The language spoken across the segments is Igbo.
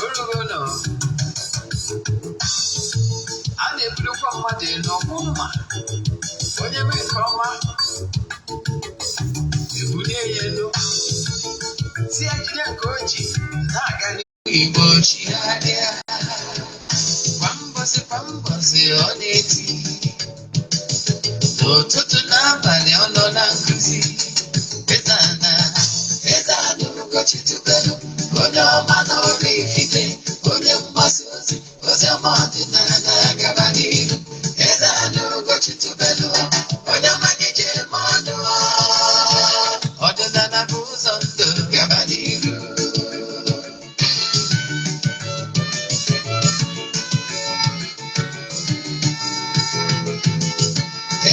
Orugo a na-ebulukwa mmadụ elu ọkwụ mma. Onye mee nke ọma, ebulie ya elu, si ya jide nke o ji na-aga n'ihu. Igbo chigharịa, kwa mbọsị kwa mbọsị ọ na-eti, n'ụtụtụ n'abalị ọ nọ na nkụzi. Eze-Ana, Eze-Ana Ugochi tubelu, onye ọma na Oraifite, onye mgbasa ozi ozi ọma ọdịnala, gaba n'ihu. Eze-Ana Ugochi tubelu, onye ọma na-eje eme ọnụ, ọdịnala bụ ụzọ ndụ, gaba n'ihu.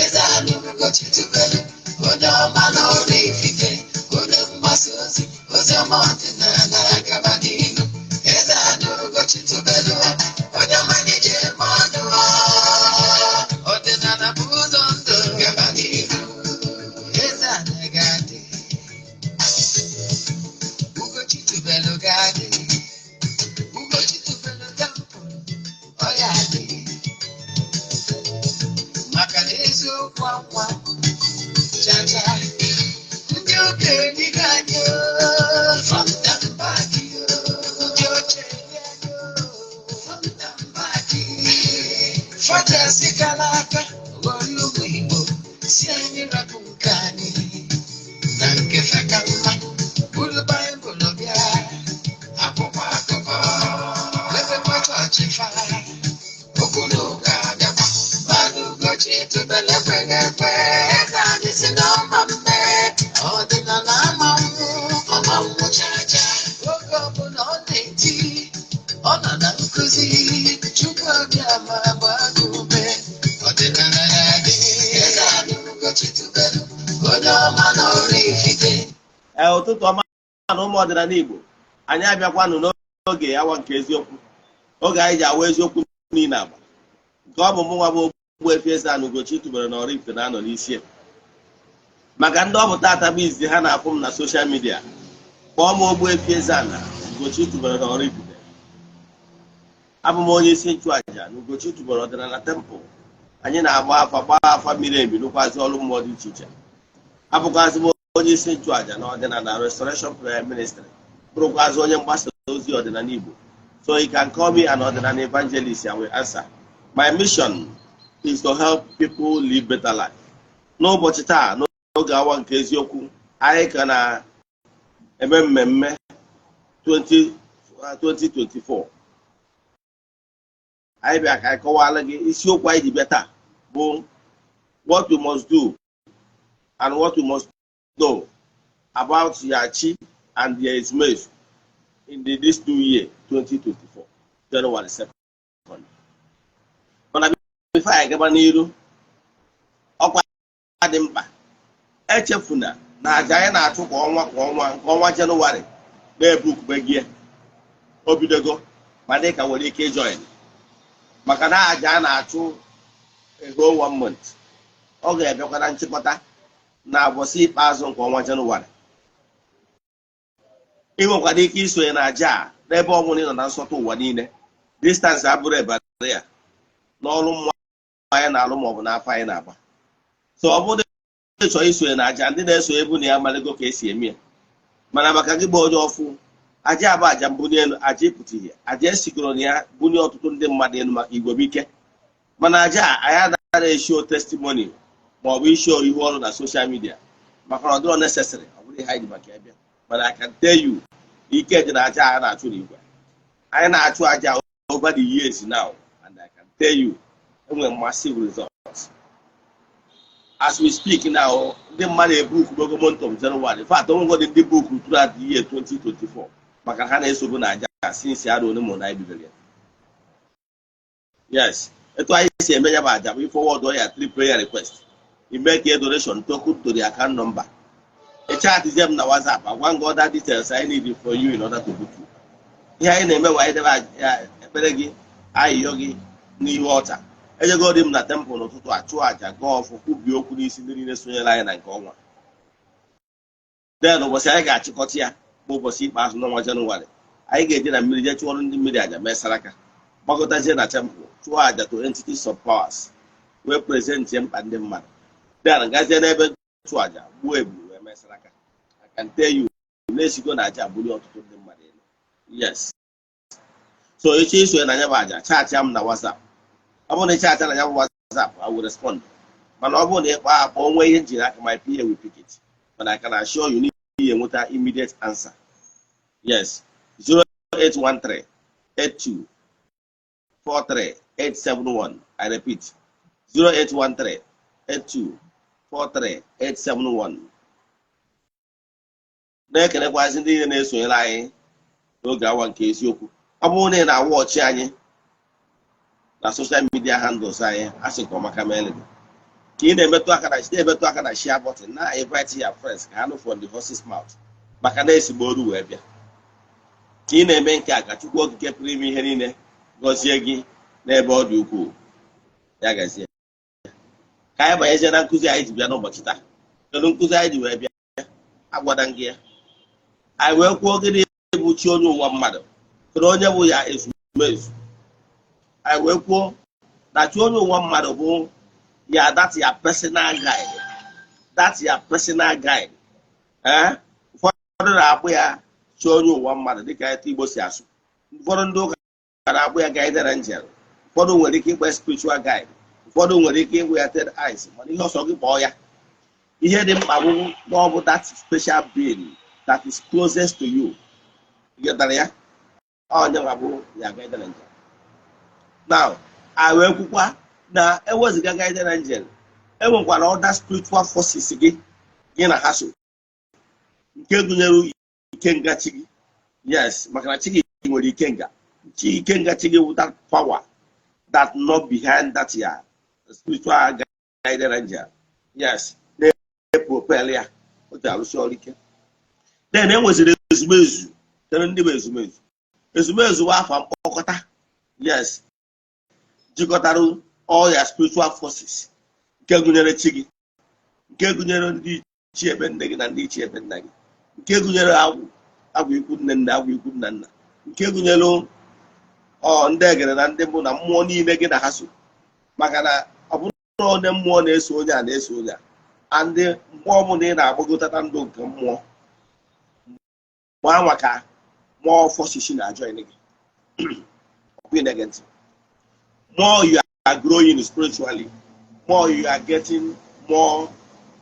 Eze-Ana Ugochi tubelu, onye ọma na Oraifite, onye mgbasa ozi ozi ọma ọdịnala, gaba n'ihu. Eze-Ana Ugochi tubelu, onye ọma na-eje eme ọnụ, ọdịnala bụ ụzọ ndụ, gaba n'ihu. Eze-Ana ga-adị, Ugochi tubelu ga-adị, Ugochi tubelu temple ọ ya adị, maka na eziokwu anwa chacha. Ndị okenye ga anyị front and back, ndị ochie anyị front and back, fachasịkala aka ghọrọ ụmụ Igbo, si anyị rapụ nke anyị na nke feka mma, buru Baịbụl bịa, akwụkwọ akụkọ, mepekwa chọọchị fa, okwu na ụka abịakwa. Mana Ugochi tubelu ekweghị ekwe. Eze anyị si na ọma mme, ọdịnala ama nwụ, ọma nwụ chacha. Oge ọbụla ọ na-eti, ọ nọ na nkụzi. Chukwu abịa ma gbaa gị ume, ọdịnala ya dị. Eze anyị Ugochi tubelu, onye ọma na Oraifite. Ee, ụtụtụ ọma na ụmụ ọdịnala Igbo. Anyị abịakwanụ n'oge awa nke eziokwu, oge anyị ji awa eziokwu niile agba nke ọ bụ mụ nwa bụ Ogbuefi Eze-Ana Ugochi tubelu na Oraifite na-anọ n'isi ya. Maka ndị ọ bụ tata bụ izizi ha na-afụ m na social media, kpọọ m Ogbuefi Eze-Ana Ugochi tubelu na Oraifite. Abụ m onye isi nchụaja na Ugochi tubelu ọdịnala temple. Anyị na-agba afa, gbaa afa miri emi, rụkwazị ọrụ mmụọ dị iche iche. Abụkwazị m onye isi nchụaja na ọdịnala Restoration Prayer Ministry, bụrụkwazị onye mgbasa ozi ọdịnala Igbo. So you can call me an ọdịnala evangelist, I will answer. My mission is to help people live better life. N'ụbọchị taa, n'oge awa nke eziokwu, anyị ka na-eme mmemme 20 2024. Anyị bịa ka anyị kọwara gị isiokwu anyị ji bịa taa bụ what you must do and what you must know about your chi and their ezumezu in this new year 2024, January 2nd. Mana before anyị gaba n'iru, ọkwa dị mkpa, echefuna na aja anyị na-achụ kwa ọnwa kwa ọnwa, nke ọnwa Jenụwarị na-ebukube gị, o bidogo, ma dị ka nwere ike ịjoin, maka na aja a na-achụ a whole one month, ọ ga-abịakwa na nchịkọta na ụbọchị ikpeazụ nke ọnwa Jenụwarị. Ị nwekwara ike isonye na aja a n'ebe ọ bụla ị nọ na nsọtụ ụwa niile. Distance abụrụ ebara ya n'ọrụ mmụọ anyị na-alụ maọbụ n'afọ anyị na-agba. So ọ bụrụ na ị chọrọ isonye na aja, ndị na-esonye bụ na ya amalego ka esi eme ya. Mana maka gị bụ onye ọfụ, aja abụ aja mbunye elu, aja ịpụta ihe, aja esigoro na ya bunye ọtụtụ ndị mmadụ elu maka igwebike. Mana aja a, anyị anaghị eshow testimony maọbụ ishow ihu ọrụ na social media, maka na ọ dịrọ necessary, ọ bụrụ ihe anyị ji maka ya bịa. Mana I can tell you, ike dị na aja a na-achụ n'igwe. Anyị na-achụ aja over the years now, and I can tell you, enwere massive results. As we speak now, ndị mmadụ ebook month of January. In fact, onwegodi ndị book throughout the year 2024, maka ha na-esobu na aja since arọ ole ma na anyị bidoro ya. Yes, etu anyị si eme ya bụ aja bụ forward ya three prayer request, you make a donation token to the account number, ị chatizie m na WhatsApp, agwa gị other details I need for you in order to book you. Ihe anyị na-eme bụ anyị debe ekpere gị, ayịyọ gị n'ihu ọta. Ejegodi m na temple n'ụtụtụ, achụ aja, gaa ọfụ, kwubie okwu n'isi ndị niile sonyere anyị na nke ọnwa. Then ụbọchị anyị ga-achịkọta ya bụ ụbọchị ikpeazụ n'ọnwa Jenụwarị. Anyị ga-eje na mmiri, jee chụọrọ ndị mmiri aja, mee saraka, gbakọtazie na temple, chụọ aja to entities of powers, wee present mkpa ndị mmadụ, then gazie n'ebe chụọ aja, gbuo ebu, wee mee saraka. I can tell you na-esigo na aja bulie ọtụtụ ndị mmadụ elu. Yes, so echi isonye na ya bụ aja, chat m na WhatsApp. Ọ bụrụ na ị chat na ya bụ WhatsApp, I will respond. Mana ọ bụrụ na ịkpọ akpọ onwe ihe njiri aka, my PA will pick it. Mana I can assure you n'ihi enweta immediate answer. Yes, 0813 82 43 871. I repeat, 0813 82 43 871. Na-ekelekwazi ndị niile na-esonyere anyị n'oge awa nke eziokwu. Ọ bụrụ na ị na-awatch anyị na social media handles anyị, asị nke ọmaka meele gị. Ka ị na-emetụ aka na na-emetụ aka na share button, na invite your friends ka ha nụ from the horse's mouth, maka na esigbo oru wee bịa. Ka ị na-eme nke a, ka Chukwu Okike pụrụ ime ihe niile gọzie gị n'ebe ọ dị ukwuu. Ya gazie. Ka anyị banyezie na nkụzi anyị ji bịa n'ụbọchị taa. Kedu nkụzi anyị ji wee bịa? Agwada gị ya. Anyị wee kwuo, gịnị bụ chi onye ụwa mmadụ? Kedu onye bụ ya ezumezu? Anyị wee kwuo na chi onye ụwa mmadụ bụ ya that ya personal guide, that ya personal guide. Ee, ụfọdụ na-akpụ ya chi onye ụwa mmadụ dịka etu Igbo si asụ. Ụfọdụ ndị ụka na-akpụ ya guardian angel. Ụfọdụ nwere ike ịkpọ spiritual guide. Ụfọdụ nwere ike ịgwụ ya third eyes. Mana ihe ọsọ gị kpọọ ya, ihe dị mkpa bụ na ọ bụ that special being that is closest to you. Ghọtara ya? Onye nwa bụ ya guardian angel. Now, a wee kwukwa na eweziga guardian angel, enwekwara other spiritual forces gị gị na ha so, nke gụnyere ikenga chi gị. Yes, maka na chi gị nwere ikenga chi. Ikenga chi gị wụ that power that not behind that ya spiritual guardian angel. Yes, na-epropel ya o ji arụsị ọrụ ike. Then e nweziri ezumezu. Kedu ndị bụ ezumezu? Ezumezu bụ afa mkpọkọta, yes, jikọtara all your spiritual forces, nke gụnyere chi gị, nke gụnyere ndị ichie ebe nne gị na ndị ichie ebe nna gị, nke gụnyere agwụ, agwụ ikwu nne nne, agwụ ikwu nna nna, nke gụnyere ọ ndị egere na ndị mbụ na mmụọ niile gị na ha so. Maka na ọ bụrụ na onye mmụọ na-eso onye a na-eso onye a, and mgbe ọbụla ị na-agbagotata ndụ nke mmụọ, mgbe anwa ka mmụọ forces na-ajoin gị. Ọkwa ị na-ege ntị? More you are growing spiritually, more you are getting more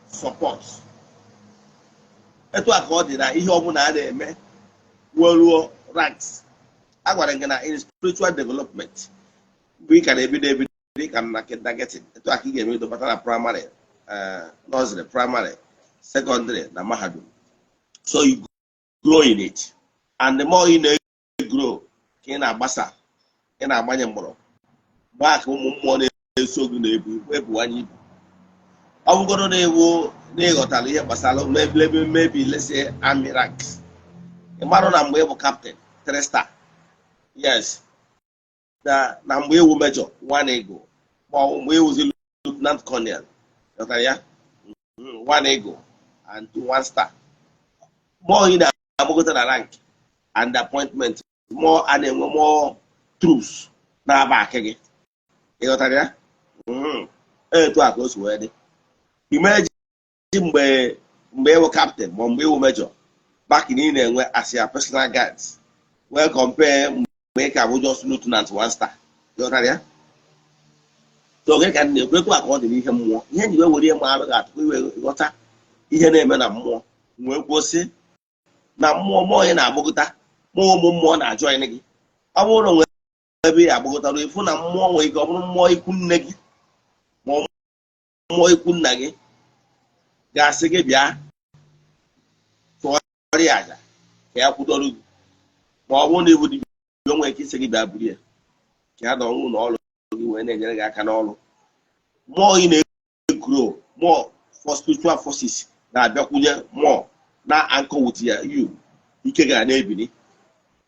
support. Etu a ka ọ dị na ihe ọbụla a na-eme weruo ranks. A gwara gị na in spiritual development, mgbe ị ka na-ebido ebido, ị ka na kindergarten. Etu a ka ị ga-emebido bata na primary, nursery, primary, secondary na mahadum. So you grow in it, and the more ị na-grow, ka ị na-agbasa, ị na-agbanye mgbọrọgwụ, gbaa ka ụmụ mmụọ na-eso gị na-ebu ebuwanye ibu. Ọ bụgoro na ewu na ịghọtara ihe gbasara ebe maybe, let's say, army ranks, ị marụ na mgbe ị bụ captain three star, yes, na mgbe ewu major one eagle, ma ọ bụ mgbe ewuzi lieutenant colonel. Ghọtara ya? One eagle and two one star. More ị na-agbagota na rank and appointment, more a na-enwe more troops na-aba akị gị. Ị ghọtara ya? Etu a ka o si wee dị. Imeji mgbe ịwụ captain ma mgbe ịwụ major back na ị na-enwe as your personal guards, wee compare mgbe ị ka bụ just lieutenant one star. Ghọtara ya? So oge ka m na-ekwu, etu a ka ọ dị n'ihe mmụọ. Ihe nji wee were ihe ma arụ ga-atụkwa iwe ghọta ihe na-eme na mmụọ, wee kwuo sị na mmụọ, mmụọ ị na-agbagota, mmụọ, ụmụ mmụọ na-ajoin gị. Ọ bụrụ na nwere ebe ị agbagotara, ịfụ na mmụọ nwere ike ọ bụrụ mmụọ ikwu nne gị ma ọ mmụọ ikwu nna gị ga-asị gị bịa tụọrọ ya aja ka ya kwudoro gị. Ma ọ bụrụ na ịbụ dibịa, o nwere ike isi gị bịa buru ya ka ya nọrọ ụlọ ọrụ gị wee na-enyere gị aka n'ọrụ mmụọ. Ị na-egrow more for spiritual forces na-abịakwunye more na anchor with ya, you ike gara na-ebili.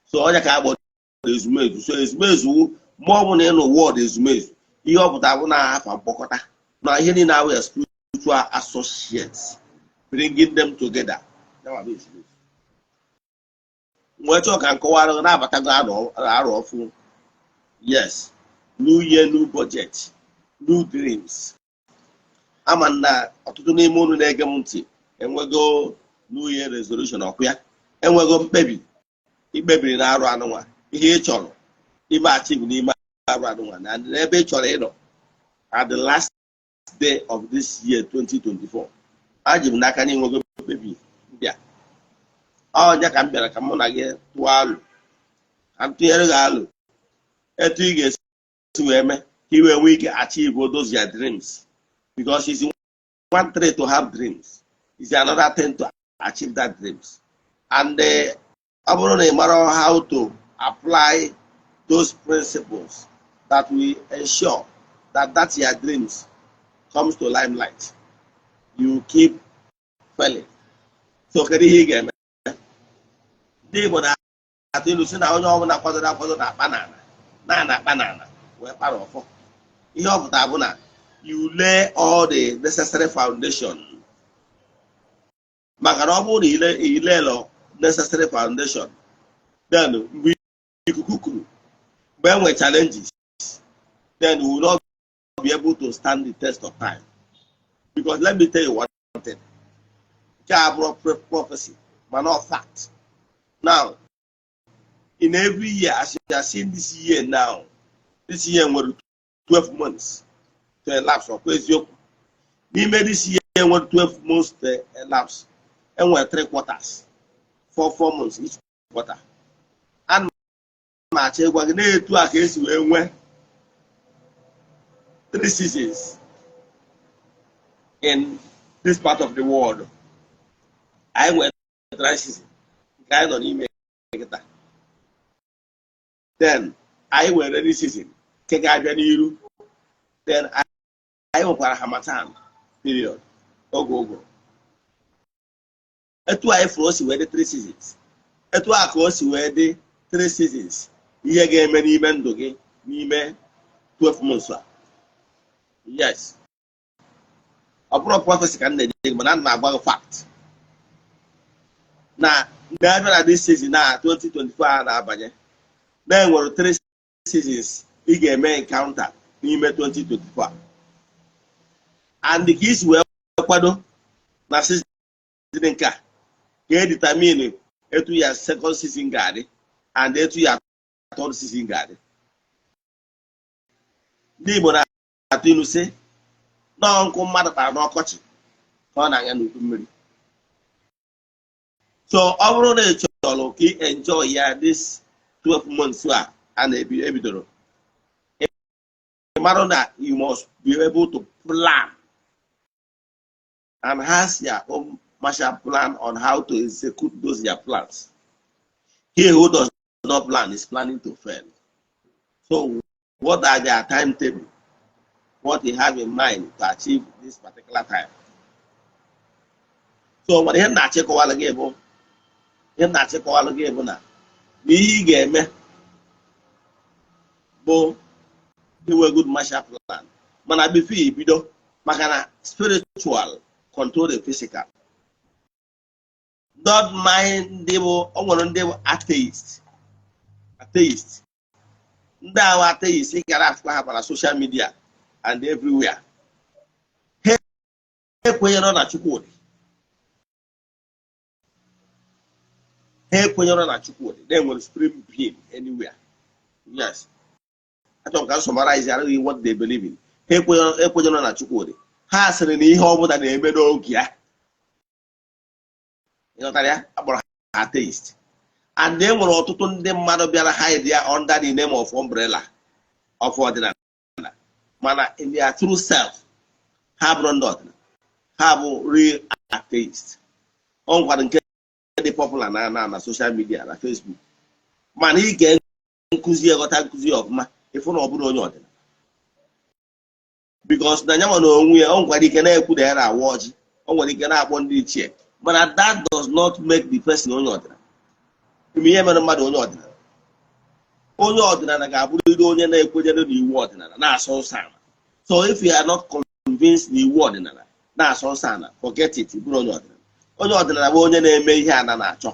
So onye ka a kpọrọ ezumezu. So ezumezu wu mmụọ bụ na ị nụ word ezumezu, ihe ọ pụtara bụ na afa mkpọkọta na ihe niile ahụ ya spiritual associates, bringing them together. Yanwa bụ ezumezu. Wee chọọ ka m kọwara gị na-abatago arọ ọfụ. Yes, new year, new budget, new dreams. Ama na ọtụtụ n'ime unu na-ege m ntị enwego new year resolution. Ọkụ ya enwego mkpebi ikpebiri na arụ anụnwa, ihe ị chọrọ ime achieve n'ime arụ anụnwa na n'ebe ị chọrọ ịnọ at the last day of this year 2024. Aji m n'aka na ịnwego mkpebi ndị a. Ọnya ka m bịara ka mụ na gị tụọ alụ, ka m tụnyere gị alụ etu ị ga-esi wee mee ka ị wee nwee ike achieve those your dreams, because it's one thing to have dreams, it's another thing to achieve that dreams. And ọ bụrụ na ị mara how to apply those principles that will ensure that that your dreams comes to limelight, you keep failing. So kedu ihe ị ga-eme? Ndị Igbo na-atụ ilu si na onye ọbụla kwadoro akwado na-akpa n'ala na akpa n'ala wee kpara ọfọ. Ihe ọ pụtara bụ na you lay all the necessary foundation, maka na ọ bụrụ na ilelo necessary foundation, then mgbe ikuku kuru, mgbe e nwere challenges, then we will not be able to stand the test of time. Because let me tell you one thing, nke a bụrụ prophecy mana ọ fact. Now, in every year, as you are seeing this year now, this year nwere 12 months to elapse. Ọkwa eziokwu? N'ime this year nwere 12 months to elapse, enwere 3 quarters, 4 4 months each quarter. Ana m achọ ịgwa gị na-etu a ka esi wee nwee three seasons in this part of the world. Anyị nwere dry season nke anyị nọ n'ime kịta, then anyị nwere rainy season nke ga-abịa n'iru, then anyị nwekwara harmattan period, oge ụgụrụ. Etu anyị fụrụ o si wee dị three seasons, etu a ka o si wee dị three seasons ihe ga-eme n'ime ndụ gị n'ime 12 months a. Yes, ọ bụrụ prophecy ka m na-enye gị, mana ana m agwa gị fact na na-abịa na this season na 2024 a na-abanye, na enwere three seasons ị ga-eme encounter n'ime 2024, and ka isi wee kwado na season nke a ka e determine etu ya second season ga-adị and etu ya third season ga-adị. Ndị Igbo na-atụ ilu sị nọọ nkụ mmadụ kpara n'ọkọchị ka ọ na-anya n'udu mmiri. So ọ bụrụ na ị chọrọ ka ị enjoy ya this 12 months a a na-ebidoro, ị mara na you must be able to plan and has your own martial plan on how to execute those your plans. He who does not plan is planning to fail. So what are their timetable, what you have in mind to achieve this particular time? So mana ihe m na-achịkọwalụ gị bụ na ihe ị ga-eme bụ inwe good martial plan. Mana before ibido, maka na spiritual control the physical, don't mind ndị bụ, o nwere ndị bụ atheist. Atheist, ndị ahụ atheist, ị gara afụkwa ha na social media and everywhere. Ha ekwenyere na Chukwudị, ha ekwenyere na Chukwudị na-enwere supreme being anywhere. Yes, achọrọ m ka m summarize arụghị what they believe in. Ha ekwenyere na Chukwudị. Ha sịrị na ihe ọbụla na-eme n'oge ya. Ịghọtara ya? Akpọrọ ha atheist. And e nwere ọtụtụ ndị mmadụ bịara hide ya under the name of umbrella of ọdịnala, mana in their true self, ha bụrụ ndị ọdịnala, ha bụ real atheist. Ọ nwekwara nke dị popular na social media, na Facebook, mana ige nkụzi, ghọta nkụzi ọfụma, ịfụ na ọ bụrụ onye ọdịnala, because na nyanwa na onwe ya, o nwekwara ike na-ekwu na ya na-awa ọjị, o nwere ike na-akpọ ndị ichie, mana that does not make the person onye ọdịnala. Ime ihe mere mmadụ onye ọdịnala, onye ọdịnala ga-abụrịrị onye na-ekwenyere n'iwu ọdịnala, na-asọ nsọ ala. So if you are not convinced na iwu ọdịnala, na-asọ nsọ ala, forget it, bụrụ onye ọdịnala. Onye ọdịnala bụ onye na-eme ihe ana na-achọ,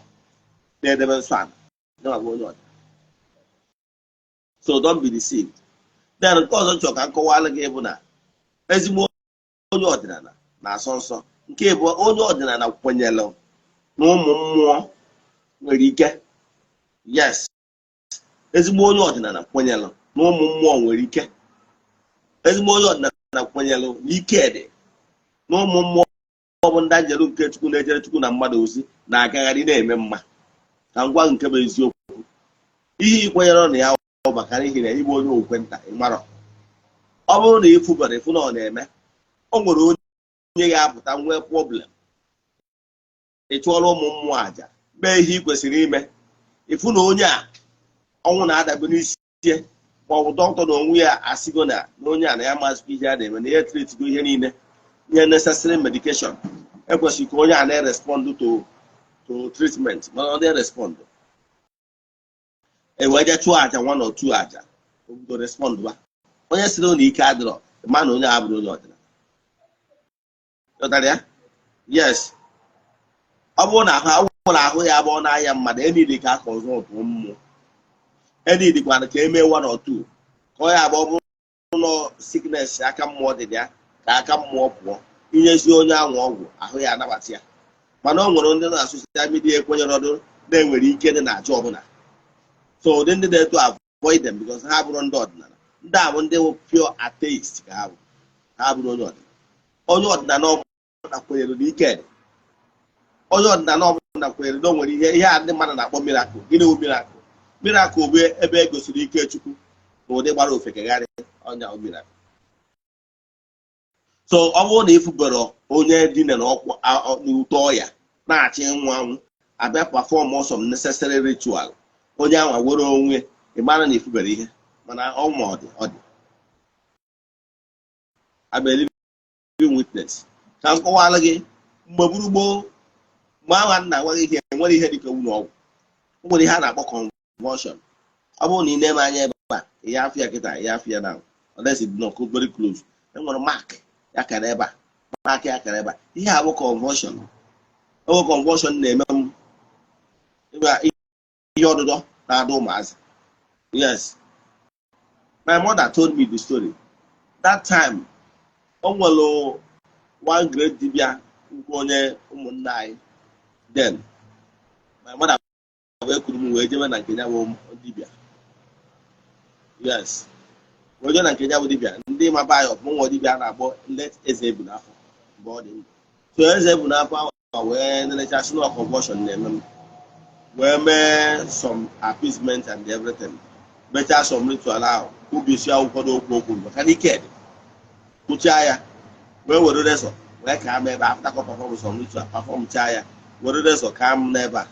na-edebe nsọ ana. Ya bụ onye ọdịnala. So don't be deceived. Then nke ọzọ chọrọ ka m kọwara gị bụ na ezigbo onye ọdịnala na-asọ nsọ. Nke bụ onye ọdịnala kwenyere na ụmụ mmụọ nwere ike. Yes, ezigbo onye ọdịnala kwenyere na ụmụ mmụọ nwere ike. Ezigbo onye ọdịnala kwenyere na ike dị na ụmụ mmụọ bụ ndị anjelu nke Chukwu na-ejere Chukwu na mmadụ ozi, na-agagharị na-eme mma. Ka ngwa, nke bụ eziokwu, ihe ị kwenyere na ya ọ maka n'ihi na ịbụ onye okwe nta ị marọ. Ọ bụrụ na ịfụbara ịfụ na ọ na-eme, o nwere onye ga-apụta nwee problem, ị chụọrọ ụmụ mmụọ àjà, mee ihe ị kwesịrị ime, ịfụ na onye a ọnwụ na-adabe n'isi, ma ọ bụ dọkịta na onwe ya asịgo na onye a na ya mazikwa ihe a na-eme, na ya treatigo ihe niile, ihe necessary medication ekwesịrị ka onye a na-erespond to treatment, mana ọ na-erespond. E wee jee chụọ àjà, one or two àjà, obido respond ba. Onye sịrị na ike adịrọ, ma na onye a bụrụ onye ọdịnala. Ghọtara ya? Yes, ọ bụrụ na ahụ awụ na ahụ ya abụọ n'ahịa mmadụ, enidi ka a consult mmụọ, enidikwana ka emee one or two, ka ọ ya abụ ọ bụrụ nọ sickness aka mmụọ dị ya, ka aka mmụọ pụọ, inyezi onye ahụ ọgwụ, ahụ ya anabata ya. Mana o nwere ndị na social media ekwenyere ọdụ na-enwere ike dị na aja ọbụla. So ụdị ndị na-eto, avoid them, because ha bụrụ ndị ọdịnala. Ndị a bụ ndị bụ pure atheist ka ha bụ. Ha bụrụ onye ọdịnala. Onye ọdịnala ọbụla kwenyere na ike dị. Onye ọdịnala ọbụla kwenyere na o nwere ihe a ndị mmadụ na-akpọ miracle. Gịnị bụ miracle? Miracle bụ ebe e gosiri ike Chukwu na ụdị gbara ofekegharị ọnya miracle. So ọ bụrụ na ịfụbere onye dina n'ute ọya na-achọ ịnwụ anwụ, abịa perform some necessary ritual, onye ahụ were onwe, ị mara na ifubere ihe. Mana ọ ma ọ dị I'm a living witness. Ka m kọwara gị, mgbe gburu gboo, mgbe ahụ a na-agwa gị ihe, enwere ihe dịka ụlọ ọgwụ. O nwere ihe a na-akpọ convulsion. Ọ bụrụ na ị na-eme anya ebe a, ihe afịa kịta, ihe afịa na unless it not very close, enwere mark ya kara ebe a, mark ya kara ebe a. Ihe a bụ convulsion. Oge convulsion na-eme m ihe ọdụdọ na-ada ụmụazị. Yes, my mother told me the story. That time o nwere one great dibia nke onye ụmụnna anyị. Then my mother wee kuru m wee jebe na nke ya bụ dibia. Yes, wee jee na nke ya bụ dibia. Ndị maba anyị ọfụma nwa dibia a na-akpọ late Eze Ebu n'afọ mgbe ọ dị ndụ. So Eze Ebu n'afọ ahụ wee nelechasị na convulsion na-eme m, wee mee some appeasement and everything, mechaa some ritual ahụ, kwubisi ụfọdụ okwu okwu maka na ike dị, kwuchaa ya, wee were razor wee kaa m ebe. After ka perform some ritual, perform chaa ya, were razor kaa m n'ebe a,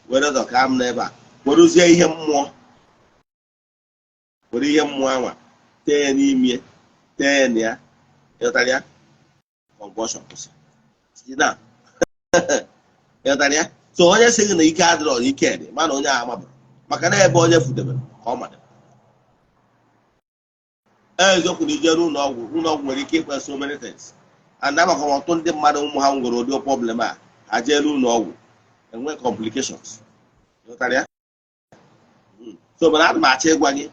were razor kaa m n'ebe a, werezie ihe mmụọ, were ihe mmụọ anwa tee ya n'ime, tee ya na ya. Ịghọtara ya? Convulsion kwụsị na. Ịghọtara ya? So onye sị gị na ike adịrọ, na ike dị, mana onye ahụ amabụrụ maka na ebe onye fudebere ka ọ madebe. Eziokwu na ije n'ụlọ ọgwụ, ụlọ ọgwụ nwere ike ikpe so many things, and amakwa ọtụtụ ndị mmadụ ụmụ ha nwere ụdị problem a, ha jee n'ụlọ ọgwụ, enwe complications. Ịghọtara ya? So mana ana m achọ ịgwa gị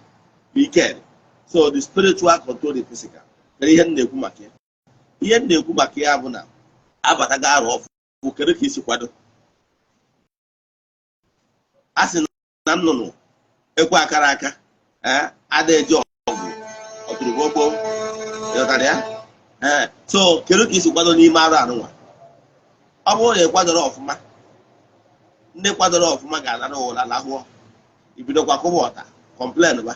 bụ ike dị. So the spiritual control the physical. Kedu ihe m na-ekwu maka ya? Ihe m na-ekwu maka ya bụ na abatago arụ ọfụ. Kedu ka isi kwado? A sị na nnụnụ ekwe akara aka ee ada eji ọgụ ọtụrụgbogbo. Ịghọtara ya? Ee. So kedu ka isi kwado n'ime arụ anụnwa? Ọ bụrụ na ị kwadoro ọfụma, ndị kwadoro ọfụma ga-anara ụra lahụọ, ibidokwa kụba ọta complain ba.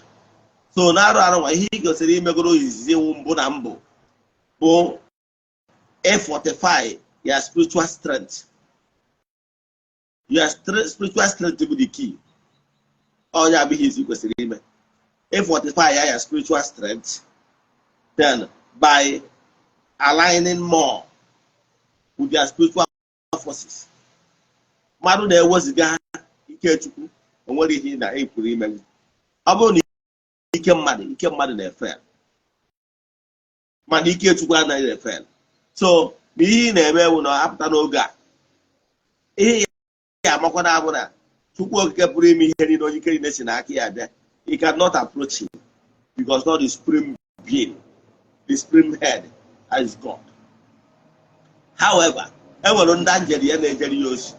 So na arụ anụnwa, ihe ị gosiri imegoro izizi iwu mbụ na mbụ bụ fortify your spiritual strength. Your spiritual strength bụ the key. Onye abụghị izi kwesịrị ime fortify your spiritual strength, then by aligning more with their spiritual forces. Mmadụ na-eweziga ike Chukwu, o nwere ihe na ị pụrụ ime. Ọ bụrụ na ike mmadụ na-efe, mana ike Chukwu anaghị efe. So na ihe ị na-eme bụ na apụta n'oge a. Ihe ya amakwa na abụ na Chukwu Okike pụrụ ime ihe niile, onye ike niile si n'aka ya abịa, you cannot approach him because not the supreme being, the supreme head is God. However, e nwere ndị angel ya na-ejere ya ozi.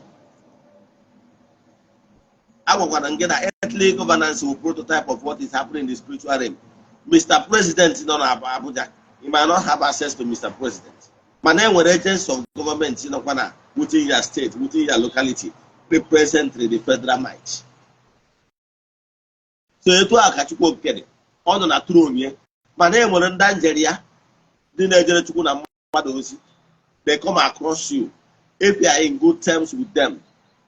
Agwakwara gị na earthly governance will prototype of what is happening in the spiritual realm. Mr. President nọ na Abuja, you might not have access to Mr. President, mana e nwere agents of government nọkwa na within your state, within your locality, represent the federal might. So etu a ka Chukwu Okike dị. Ọ nọ na throne ya, mana e nwere ndị angel ya, ndị na-ejere Chukwu na mmadụ ozi. They come across you. If you are in good terms with them,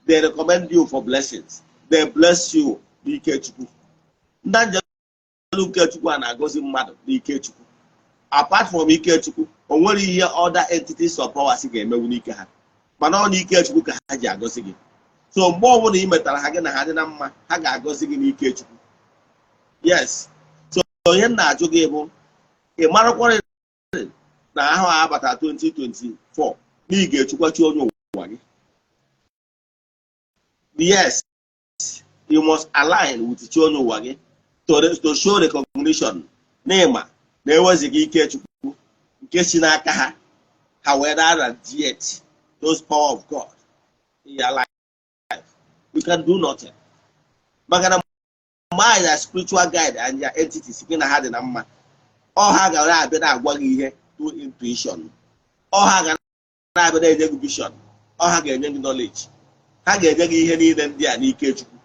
they recommend you for blessings. They bless you n'ike Chukwu. Ndị angel nke Chukwu a na-agọzi mmadụ n'ike Chukwu. Apart from ike Chukwu, o nwere ihe other entities of powers ga-emewu n'ike ha, mana ọ n'ike Chukwu ka ha ji agọzi gị. So mgbe ọbụla ị metara ha, gị na ha dị na mma, ha ga-agọzi gị n'ike Chukwu. Yes. So ihe m na-ajụ gị bụ, ị marakwarị na ahụ a abata 2024 na ị ga-echukwachi onye ụwa gị? Yes, you must align with chi onye ụwa gị to show recognition na ịma na ewezighị ike Chukwu nke si n'aka ha, ha wee na radiate those power of God in your life, you can do nothing. Maka na mgbe anyị na spiritual guide and your entities gị na ha dị na mma, ọ ha ga na-abịa na-agwa gị ihe through intuition. Ọ ha ga na-abịa na-enye gị vision. Ọ ha ga-enye gị knowledge. Ha ga-enye gị ihe niile ndị a n'ike Chukwu.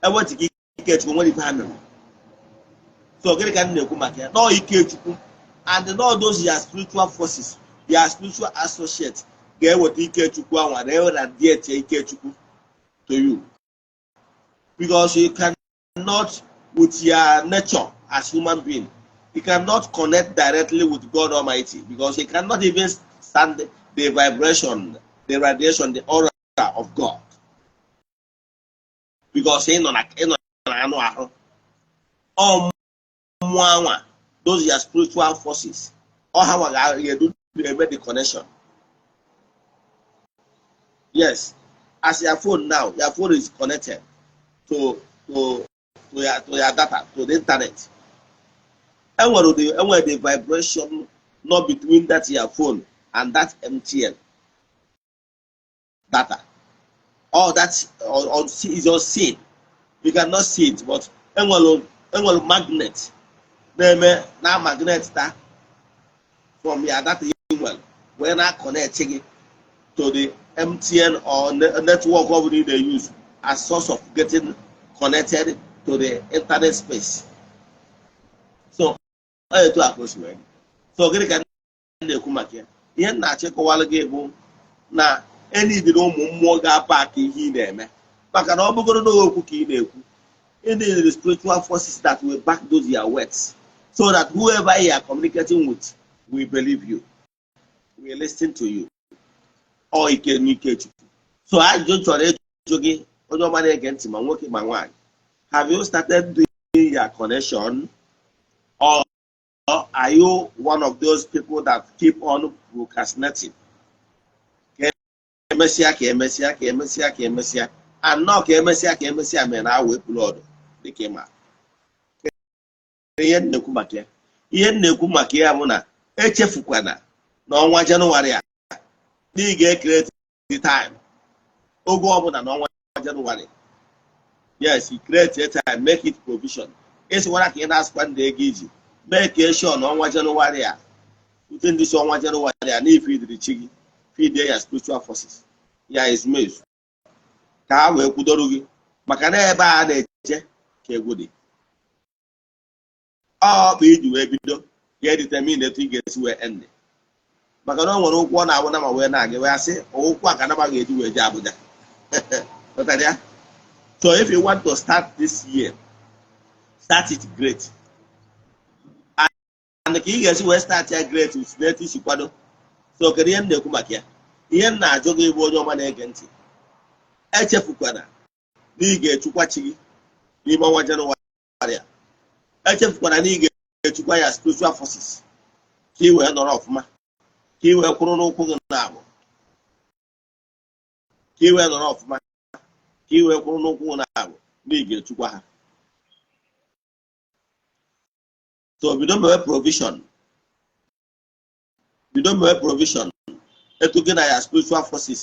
Ewetụghị ike Chukwu, nwere ife ha mere. So gịnị ka m na-ekwu maka ya? Nọọ ike Chukwu and all those your spiritual forces, your spiritual associates ga-eweta ike Chukwu anwa na radiate ike Chukwu to you, because you cannot, with your nature as human being, you cannot connect directly with God Almighty, because you cannot even stand the vibration, the radiation, the aura of God, because ị nọ na anụ ahụ. Ọ mmụọ anwa, those your spiritual forces, ọ ha nwa ga-edu eme the connection. Yes, as your phone now, your phone is connected to your data, to the internet. Enwere the vibration not between that your phone and that MTN data. All that or is unseen. You cannot see it, but enwere magnet na-eme na magnet ta from your data email wee na connect gị to the MTN or network ọ bụla ị na-use as source of getting connected to the internet space. So ọ etu a ka o si wee dị. So gịnị ka m na-ekwu maka ya? Ihe m na-achọ ịkọwalụ gị bụ na enidiri ụmụ mmụọ ga-apa aka ihe ị na-eme, maka na ọ bụgoro n'okwu ka ị na-ekwu, ị need spiritual forces that will back those your words, so that whoever you are communicating with will believe you, will listen to you. Ọ ike n'ike Chukwu. So ajụjụ m chọrọ ịjụ gị, onye ọma na-ege ntị, ma nwoke ma nwaanyị, have you started doing your connection, or are you one of those people that keep on procrastinating? Ka emesịa, ka emesịa, ka emesịa, ka emesịa anọ, ka emesịa, ka emesịa, mere na awa ekwulu ọdụ. Dịka ịma ihe m na-ekwu maka ya, ihe m na-ekwu maka ya bụ na echefukwana n'ọnwa Jenụwarị a na ị ga-ecreate the time oge ọbụla n'ọnwa Jenụwarị. Yes, you create a time, make it provision. Ịsịkwara ka ị na-asịkwa ndị ego iji mee ka eshọ n'ọnwa Jenụwarị a, ute ndị si ọnwa Jenụwarị a na ifidiri chi gị, feed ya spiritual forces ya, ezumezu, ka ha wee kwudoro gị, maka na ebe a na-eche ka egwu dị. Ọ bụ iji wee bido ga-edetermine etu ị ga-esi wee end, maka na o nwere ụkwụ ọ na-awụ na ma wee na-aga wee sị ụkwụ a ka nama ga-eji wee jee Abuja. Ghọtara ya? So if you want to start this year, start it great. And ka ị ga-esi wee start ya great with n'etu isi kwado. So kedu ihe m na-ekwu maka ya? Ihe m na-ajụ gị bụ, onye ọma na-ege ntị, echefukwana na ị ga-echukwa chi gị n'ime ọnwa Jenụwarị a. Echefukwana na ị ga-echukwa ya spiritual forces, ka ị wee nọrọ ọfụma, ka ị wee kwụrụ n'ụkwụ gị na-abụ. Ka ị wee nọrọ ọfụma, ka ị wee kwụrụ n'ụkwụ na abụ na ị ga-echukwa ha. So bido mewe provision, bido mewe provision etu gị na ya spiritual forces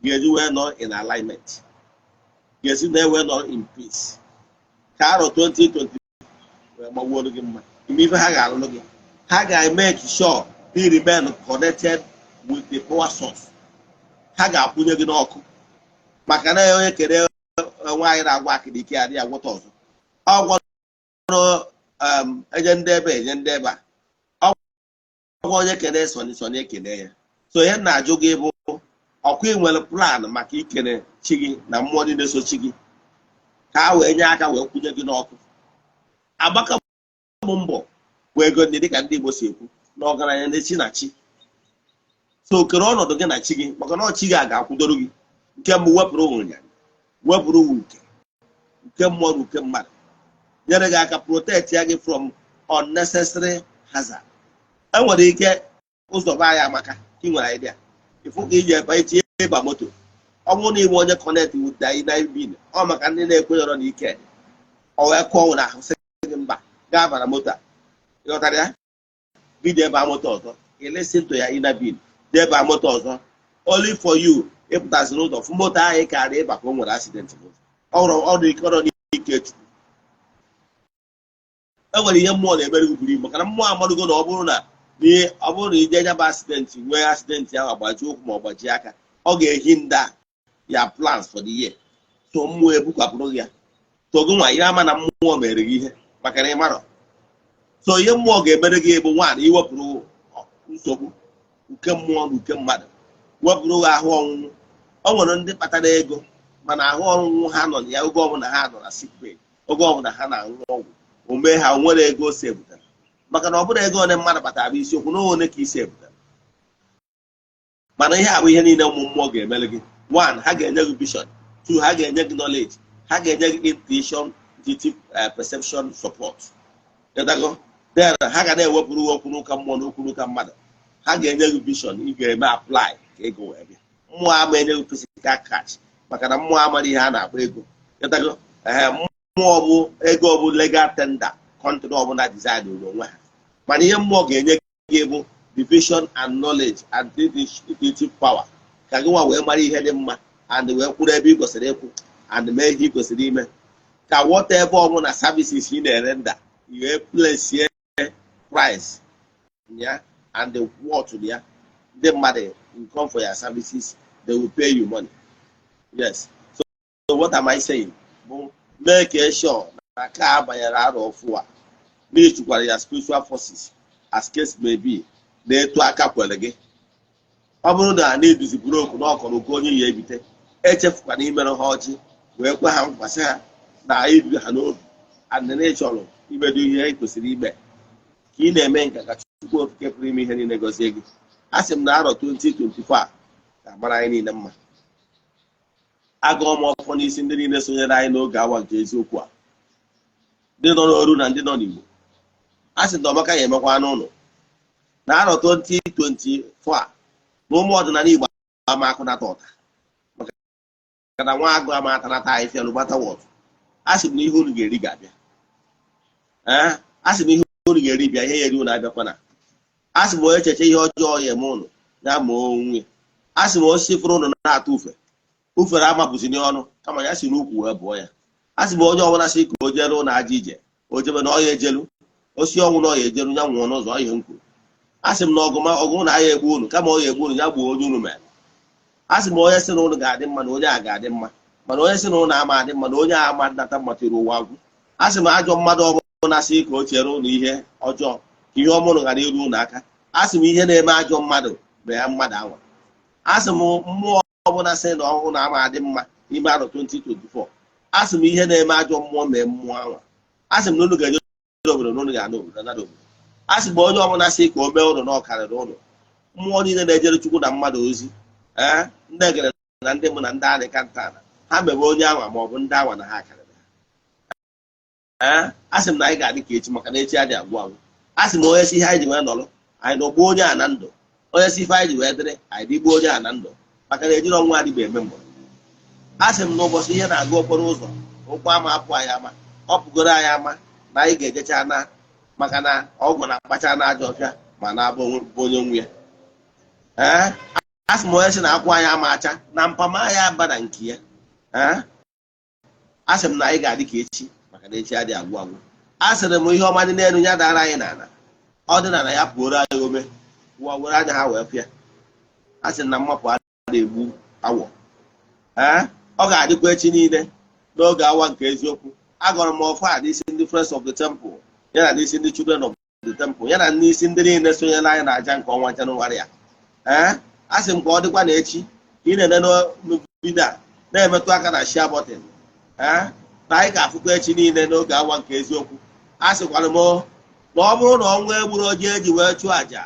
ga-eji wee nọ in alignment, ga-esi na wee nọ in peace, ka arọ 2020 wee gbagbuoro gị mma. Ime ife ha ga-alụrụ gị, ha ga-make sure you remain connected with the power source. Ha ga-akwụnye gị n'ọkụ, maka na onye kere nwaanyị na-agwa akịrị ike adịghị agwọta ọzọ. Ọ gwọrọ eje ndị ebe, eje ndị ebe a. Ọ gwa onye kene sọni sọni ekene ya. So ihe m na-ajụ gị bụ, ọkwa ị nwere plan maka ikene chi gị na mmụọ niile so chi gị, ka ha wee nye aka wee kwụnye gị n'ọkụ? Agbaka bụ mbọ bụ ego ndị dịka ndị Igbo si ekwu na ọgaranya na-echi na chi. So kere ọnọdụ gị na chi gị, maka na chi gị a ga-akwụdoro gị. Nke mbụ, wepụrụ ụnya, wepụrụ uke nke mmụọ na uke mmadụ, nyere gị aka protect ya gị from unnecessary hazard. Enwere ike ụzọ be anyị amaka ka ị nwere idea ịfụ ka iji ebe itinye ịba moto. Ọ bụrụ na ịbụ onye connect with the inner being, ọ maka ndị na-ekwenyọrọ na ike ọ wee kụọ na ahụ sị gị mba, gaa bara moto a. Ịghọtara ya? Gị jee baa moto ọzọ. Ị listen to ya inner being, jee baa moto ọzọ, only for you ịpụtazi n'ụzọ fụ moto ahụ ị karịa ịba ka o nwere accident n'ụzọ. Ọrụ ọrụ ike ọrụ n'ike Chukwu. E nwere ihe mmụọ na-emere gị buru ibu, maka na mmụọ amadugo na ọ bụrụ na ije nyaba accident, nwee accident ahụ, agbaji ụkwụ ma ọ gbajie aka, ọ ga-ehi nda ya plans for the year. So mmụọ ebukwapụrụ gị ya. So gị nwa ihe ama na mmụọ mere gị ihe, maka na ị marọ. So ihe mmụọ ga-emere gị bụ nwaanyị iwepụrụ nsogbu nke mmụọ na nke mmadụ, wepụrụ gị ahụ ọnwụnwụ. O nwere ndị kpatara ego, mana ahụ ọnwụnwụ ha nọ na ya. Oge ọbụla ha nọ na sick bed, oge ọbụla ha na-aṅụ ọgwụ, o mee ha nwere ego ose ebutere, maka na ọ bụrụ ego ole mmadụ kpatara bụ isiokwu, na one ka isi ebutere. Mana ihe a bụ ihe niile ụmụ mmụọ ga-emere gị. One, ha ga-enye gị vision. Two, ha ga-enye gị knowledge. Ha ga-enye gị intuition, intuitive perception support. Ịdago? Then ha ga na-ewepụrụ gị okwu n'ụka mmụọ na okwu n'ụka mmadụ. Ha ga-enye gị vision ị ga-eme apply ka ego wee bịa. Mmụọ ama enye gị physical cash, maka na mmụọ amara ihe a na-akpọ ego. Ịdago? Ee, mmụọ bụ ego bụ legal tender country ọbụla design onwe ha. Mana ihe mmụọ ga-enye gị bụ the vision and knowledge and intuitive power, ka gị nwa wee mara ihe dị mma and wee kwụrụ ebe ị kwesịrị ịkwụ and mee ihe ị kwesịrị ime, ka whatever ọbụla services ị na-erender, i wee place price ya and the worth ya. Ndị mmadụ will come for your services, they will pay you money. Yes. So what am I saying bụ, make sure na ka a banyere arọ ọfụ a, na ịchụkwara ya spiritual forces, as case may be, na-etu aka kwere gị. Ọ bụrụ na na-eduziburu okwu na ọkọrọ oke onye ya ebite, echefukwana imerụ ha ọjị, wee kwe ha nkwasị ha na ibi ha n'obi and na ịchọrọ imedo ihe ị kwesịrị ime. Ka ị na-eme nka, ka Chukwu Okike pụrụ ime ihe niile gọzie gị. A sị m na arọ 2024 a ga-agbara anyị niile mma. Agụọ m ọfọ n'isi ndị niile sonyere anyị n'oge awa nke eziokwu a, ndị nọ n'oru na ndị nọ n'Igbo. A sị na ọmaka ya emekwa n'ụlọ na arọ 2024 a, na ụmụ ọdịnala Igbo ama akụnata ọta, maka na nwa agụ ama atanata ahịfịa n'ụgbata wọt. A sị m na ihe unu ga-eri ga-abịa. Ee, a sị m ihe unu ga-eri bịa, ihe ya eri unu abịakwana. A sị m onye cheche ihe ọjọọ ya eme unu, ya ma onwe. A sị m osisi fụrụ unu na-atụ ufe, ufere amapụzini ọnụ, kama ya si n'ukwu wee bụọ ya. A sị m onye ọbụla sị ka o jere ụlọ aja ije, o jebe na ọya ejelu osi ọnwụ na ọya ejelu, ya nwụọ n'ụzọ. Ihe m kwuru, a sị m na ọgụ ọgụ na agha egbu unu, kama ọ ya egbu unu, ya gbuo onye unu mere. A sị m onye sị na unu ga-adị mma, na onye a ga-adị mma, mana onye sị na ụnụ ama adị mma, na onye a ama nnata mmatịrị ụwa agwụ. A sị m ajọ mmadụ ọbụla sị ka o chere ụnụ ihe ọjọọ, ka ihe ọma ụnụ ghara iru ụnụ aka, a sị m ihe na-eme ajọ mmadụ bụ ya mmadụ anwa. A sị m mmụọ ọbụla sị na ọhụụ na ama adị mma n'ime arọ 2024, a sị m ihe na-eme ajọ mmụọ mee mmụọ anwa. A sị m na unu ga-eje obodo, na unu ga-ana obodo, nada obodo. A sị m onye ọbụla sị ka o mee ụnụ na ọ karịrị ụnụ. Mmụọ niile na-ejere Chukwu na mmadụ ozi, ee, ndị egere na ndị mụ na ndị anị kanta na ha mebe onye anwa ma ọ bụ ndị anwa na ha karịrị ha. Ee, a sị m na anyị ga-adị ka echi, maka na echi adị agwụ agwụ. A sị m onye si ihe anyị ji wee nọrọ, anyị nọgbuo onye a na ndụ. Onye si ife anyị ji wee dịrị, anyị dịgbuo onye a na ndụ, maka na ejiri ọnwa adịbụ eme mbọ. A sị m na ụbọchị ihe na-aga okporo ụzọ ụkwụ ama apụ anyị ama, ọ pụgoro anyị ama na anyị ga-ejecha na, maka na ọgwụ na-akpacha na ajọ ọfịa ma na-abụ onye nwe ya. Ee, a sị m, onye sị na akwụ anyị ama acha na mpama ya aba na nke ya. Ee, a sị m na anyị ga-adị ka echi, maka na echi adịghị agwụ agwụ. A sịrị m, ihe ọma dị n'elu ya dara anyị n'ala, ọ dị n'ala ya pụoro anyị ome, ụwa were anya ha wee fịa. A sị na mmapụ adịghị egbu awọ. Ee, ọ ga-adịkwa echi niile n'oge awa nke eziokwu. Agọrọ m ọfọ a n'isi ndị Friends of the Temple, ya na n'isi ndị Children of the Temple, ya na n'isi ndị niile sonyere anyị na aja nke ọnwa Jenụwarị a. Ee, a sị m ka ọ dịkwa na echi, ka ị na-ene video a, na-emetụ aka na share button. Ee, na anyị ga-afụkwa echi niile n'oge awa nke eziokwu. A sịkwara m na ọ bụrụ na ọnwa egburu oji eji wee chụọ àjà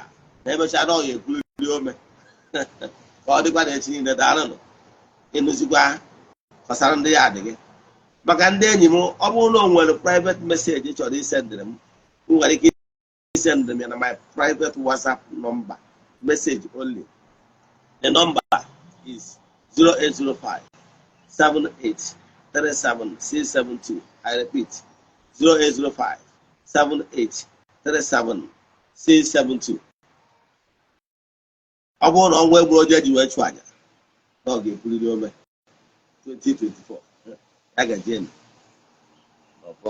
na emechaa na ọ ya ekwuriri ome. Ka ọ dịkwa na echi niile. Daalụnụ. Ịnụzikwa gbasara ndị ya adịghị maka ndị enyi m, ọ bụrụ na o nwere private message chọrọ isendịrị m, m nwere ike isendịrị m ya na my private WhatsApp number, message only. The number is 0805 78 37 672. I repeat, 0805 78 37 672. Ọ bụrụ na ọnwa egburu oji eji wee chụọ àjà na ọ ga-ekwuriri ome 2024 ya gajienu n'ọfọ.